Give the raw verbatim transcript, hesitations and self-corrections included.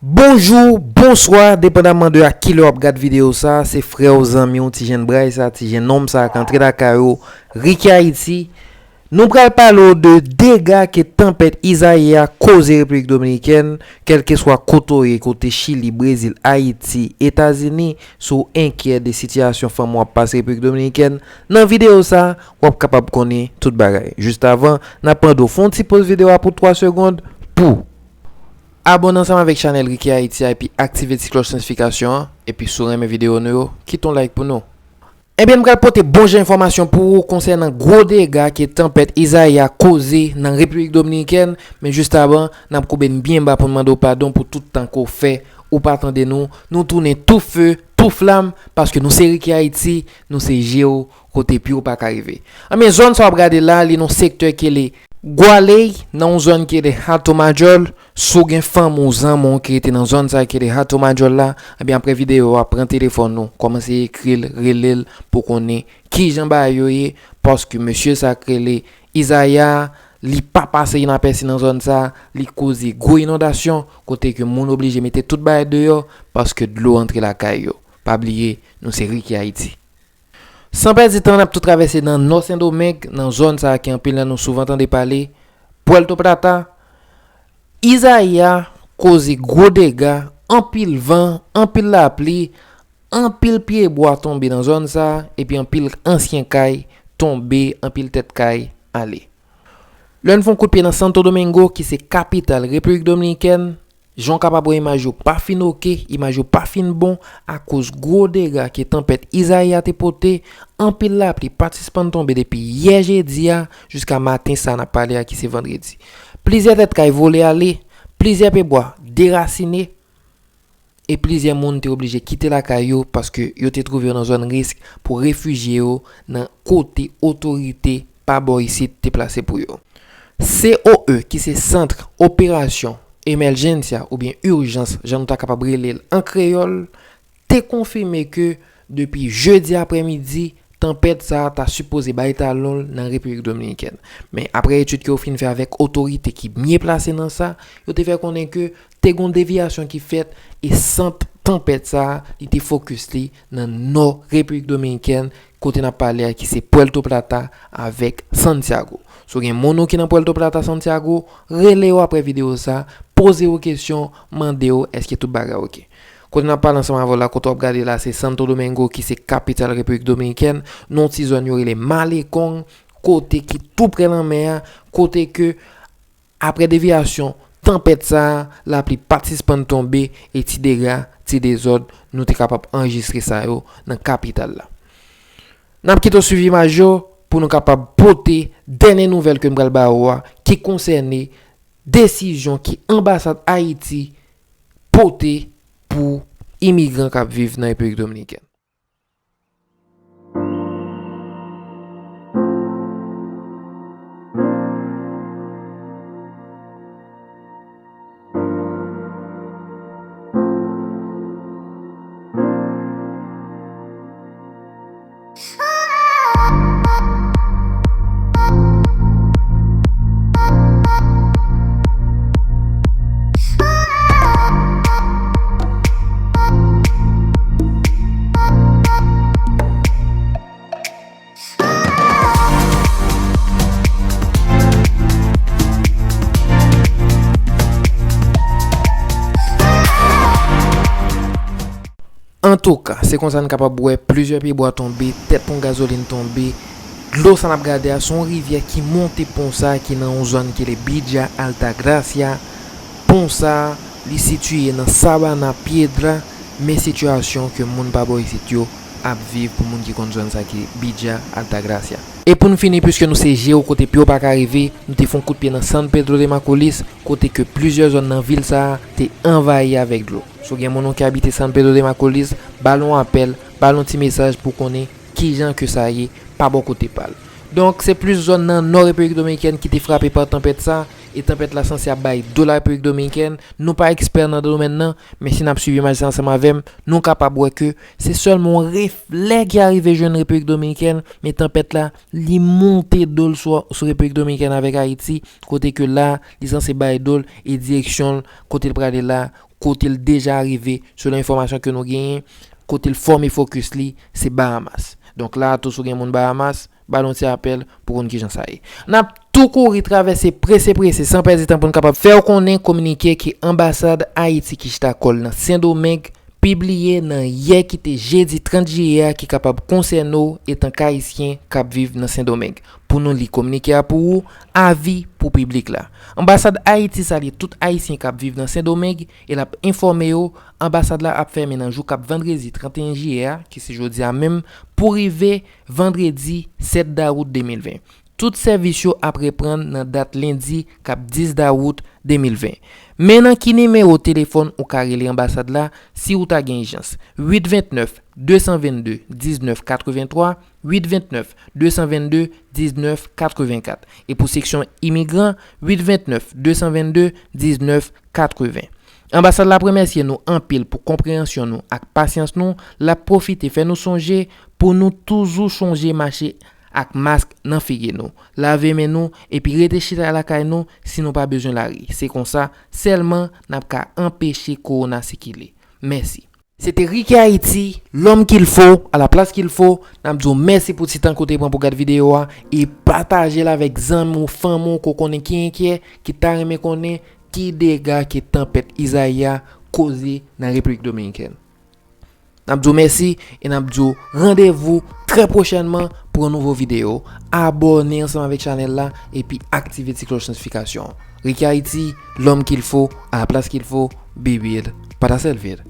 Bonjou, bonswa, depandaman de a kilè w ap gad videyo sa, se frè w, zanmi w, ti jèn bray sa, ti jèn nonm sa k antre lakay ou, Ricky Haïti. Nou pral pale w de dega ke tanpèt Izaïe a koze Repiblik Dominikèn, kèlkeswa kote w ye, kote Chili, Brezil, Ayiti, Etazini, si w enkyè de sitiyasyon fanm ou ap pase Repiblik Dominikèn, nan videyo sa, w ap kapab konnen tout bagay. Jis avan, n ap mande w fè yon ti poz videyo a pou twa segonn pou abòne ansanm avèk chanèl Ricky Haïti a epi aktive ti klòch notifikasyon an, epi si w renmen videyo nou yo, kite yon like pou nou. Ebyen, m pral pote bon jan enfòmasyon pou ou konsènan gwo dega ke tanpèt Izaïe a koze nan Repiblik Dominikèn, men jis avan, n ap koube n byen ba pou n mande w padon pou tout tan ke w fè ou pa tande nou. Nou tounen tou fe, tou flam, paske nou se Ricky Haïti, nou se je w kote pye w pa ka rive. Anben, zòn sa w ap gade la, li nan sektè ki rele Gwaley, nan yon zòn ki rele Hato Madjòl. Si w gen fanmi w, zanmi w ki rete nan zòn sa ki rele Hato Madjòl la, anben, apre videyo a, pran telefòn ou, kòmanse ekri l, rele l pou konnen kijan bagay yo ye, paske mesye sa k rele Izaïe a, li pa pase inapèsi nan zòn sa, li koze gwo inondasyon, kote ke moun oblije mete tout bagay deyò, paske dlo antre lakay yo. Pa bliye, nou se Ricky Haïti. San pèdi tan, n ap tou travèse nan Nò Sendomeng, nan zòn sa a ke anpil nan nou souvan tande pale, Puerto Plata. Izaïe a koze gwo dega, anpil van, anpil lapli, anpil pyebwa tonbe nan zòn sa a, epi anpil ansyen kay tonbe, anpil tèt kay ale. Lè n fè yon kout pye nan Santo Domingo, ki se kapital Repiblik Dominikèn, jan w kapab wè, imaj yo pa fin oke, imaj yo pa fin bon, akoz gwo dega ke tanpèt Izaïe a te pote, anpil lapli pa t sispann tonbe depi yè jedi a jiska maten sa n ap pale a ki se vandredi. Plizyè tèt kay vole ale, plizyè pyebwa derasine, e plizyè moun te oblije kite lakay yo paske yo te twouve yo nan zòn risk pou refijye yo nan kote otorite pa bò isit te plase pou yo. C O E, ki se Sant Operasyon Emergencia oubyen Ijans, jan nou ta kapab rele l an kreyòl, te konfime ke depi jedi aprèmidi, tanpèt sa a ta sipoze bay talon l nan Repiblik Dominikèn. Men, apre etid ke yo fin fè avèk otorite ki mye plase nan sa, yo te fè konnen ke te gen yon devyasyon ki fèt e sant tanpèt sa a, li te fokis li nan nò Repiblik Dominikèn, kote n ap pale a, ki se Puerto Plata avèk Santiago. Si w gen moun ou ki nan Puerto Plata, Santiago, rele yo apre videyo sa, poze yo kesyon, mande yo èske tout bagay oke. Kote n ap pale ansanm avè w la, kote w ap gade la, se Santo Domingo, ki se kapital Repiblik Dominikèn, nan yon ti zòn yo rele Malecón, kote ki tou prè lanmè a, kote ke, apre devyasyon tanpèt sa a, lapli pa t sispann tonbe, e ti dega, ti dezòd, nou te kapab anrejistre sa yo nan kapital la. N ap kite w swiv imaj yo pou nou kapab pote dènye nouvèl ke m pral ba ou a, ki konsène desizyon ke anbasad Ayiti pote pou imigran k ap viv nan Repiblik Dominikèn. Antouka, se konsa n kapab wè plizyè pyebwa tonbe, tèt pon gazolin tonbe. Dlo sa n ap gade a, se yon rivyè ki monte pon sa ki nan yon zòn ki rele Villa Altagracia. Pon sa, li sitiye nan Sabana Piedra, men sitiyasyon ke moun pa bò isit yo ap viv pou moun ki konn zòn sa ki Villa Altagracia. E pou n fini, piske nou se je w kote pye w pa ka rive, nou te fè yon kout pye nan San Pedro de Macorís, kote ke plizyè zòn nan vil sa a te anvayi avèk dlo. Si w gen moun ou ki abite San Pedro de Macorís, ba l yon apèl, ba l yon ti mesaj pou konnen kijan ke sa ye pa bò kote pa l. Donk, se plis zòn nan nò Repiblik Dominikèn ki te frape pa tanpèt sa, e tanpèt la sanse ap bay do Larepiblik Dominikèn. Nou pa ekspè nan domèn nan, men si n ap swiv imaj sa ansanm avè m, nou kapab wè ke se sèlman yon reflè ki arive jwenn Repiblik Dominikèn, men tanpèt la, li monte do l sou, sou Repiblik Dominikèn avèk Ayiti, kote ke la, li sanse bay do l e direksyon l, kote l prale la, kote l deja rive, selon enfòmasyon ke nou genyen, kote l fòme fokis li, se Bahamas. Donk la a tou, si w gen moun Bahamas, ba l yon ti apèl pou konn kijan sa ye. N ap tou kouri travèse prese prese, san pèdi tan, pou n kapab fè w konnen kominike ke anbasad Ayiti ki chita kò l nan Sendomeng pibliye nan yè ki te jedi trant jiyè a, ki kapab konsène w etan k Ayisyen k ap viv nan Sendomeng. Pou nou li kominike a pou ou, avi pou piblik la. Anbasad Ayiti salye tout Ayisyen k ap viv nan Sendomeng e l ap enfòme yo, anbasad la ap fèmen nan jou k ap vandredi trant et un jiyè a, ki se jodi a menm, pou rive vandredi sèt dawout de mil ven. Tout sèvis yo ap reprann nan dat lendi k ap dis dawout de mil ven. Men nan ki nimewo telefòn ou ka rele anbasad la si ou ta gen ijans: uit vennèf, de san vennde, diznèf katrevenntwa, uit vennèf, de san vennde, diznèf katrevenkat. E pou seksyon imigran, uit vennèf, de san vennde, diznèf katreven. Anbasad la ap remèsye nou anpil pou konpreyansyon nou ak pasyans nou. L ap pwofite fè nou sonje pou nou toujou sonje mache ak mask nan figi nou, lave men nou, epi rete chita lakay nou si nou pa bezwen lari. Se konsa sèlman n ap ka anpeche kowona sikile. Mèsi. Se te Ricky Haïti, l'homme qu'il faut, à la place qu'il faut. N ap di w mèsi pou ti tan ke w te pran pou gad videyo a, e pataje l avèk zanmi w, fanmi w ke w konnen ki enkyè, ki ta renmen konnen ki dega ke tanpèt Izaïe a koze nan Repiblik Dominikèn. N ap di w mèsi e n ap di w randevou trè pwochènman pou yon nouvo videyo. Abòne ansanm avèk chanèl la epi aktive ti klòch notifikasyon an. Ricky Haïti, l'homme qu'il faut, à la place qu'il faut, be real, pa ta sèl vil.